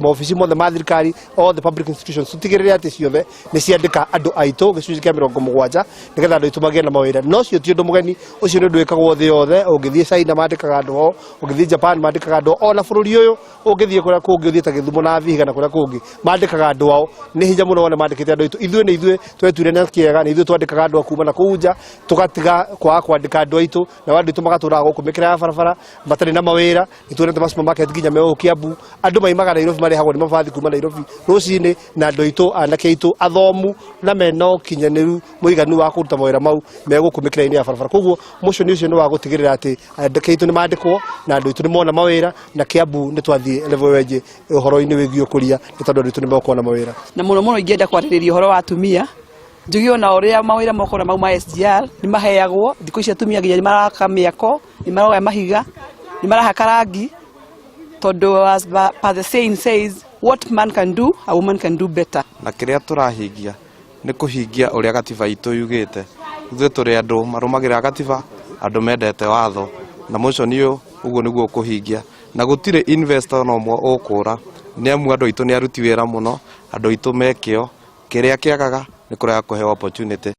Maobici mothe ma thirikari, all the public institutions, tutigĩrĩre atĩ ciothe nĩ ciandĩka andũ aitũ gĩcunjĩ kĩa 70 nĩgetha andũ aitũ magĩe na mawĩra. No ũcio ti ũndũ mũgeni, ũcio nĩ ũndũ wĩkagwo thĩ yothe. Ũngĩthiĩ China mandĩkaga andũ ao, ũngĩthiĩ Japan mandĩkaga andũ ao, ona bũrũri ũyũ ũngĩthiĩ kũrĩa kũngĩ, ũthiĩ ta Gĩthumo na Vihiga na kũrĩa kũngĩ, mandĩkaga andũ ao. Nĩ hinya mũno wone mandĩkĩte andũ aitũ. Ithuĩ nĩ ithuĩ twetuire na kĩega, nĩ ithuĩ twandĩkaga andũ a kuma na kũu nja, tũgatiga kwaga kwandĩka andũ aitũ, nao andũ aitũ magatũraga gũkũ mĩkĩra ya barabara matarĩ na mawĩra. Nĩ tuonete ma supermarket nginya me gũkũ Kiambu, andũ maimaga Nairobi, marehagwo nĩ mabathi kuma Nairobi rũcinĩ, na andũ aitũ, anake aitũ athomu na mena ũkinyanĩru mũiganu wa kũruta mawĩra mau me gũkũ mĩkĩra-inĩ ya barabara. Koguo motion ũcio nĩ wa gũtigĩrĩra atĩ anake aitũ nĩ mandĩkwo na andũ aitũ nĩ mona mawĩra, na Kiambu nĩ twathiĩ level ĩyo ĩngĩ ũhoro-inĩ wĩgiĩ ũkũria, nĩ tondũ andũ aitũ nĩ mekuona mawĩra. Na mũno mũno ingĩenda kwarĩrĩria ũhoro wa atumia, njuge ona ũrĩa mawĩra mokora mau ma SGR nĩ maheagwo thikũ ici, atumia nginya nĩ maraka mĩako, nĩ maroya mahiga, nĩ marahaka rangi, tondũ as per the saying says, "What man can do, a woman can do better." Na kĩrĩa tũrahingia nĩ kũhingia ũrĩa gatiba itũ yugĩte. Ithuĩ tũrĩ andũ marũmagĩrĩra gatiba, andũ mendete watho, na motion ũyũ ũguo nĩguo ũkũhingia, na gũtirĩ investor ona ũmwe ũkũra, nĩ amu andũ aitũ nĩ aruti wĩra mũno, andũ aitũ me kĩo. Kĩrĩa kĩagaga nĩ kũrega kũheo opportunity.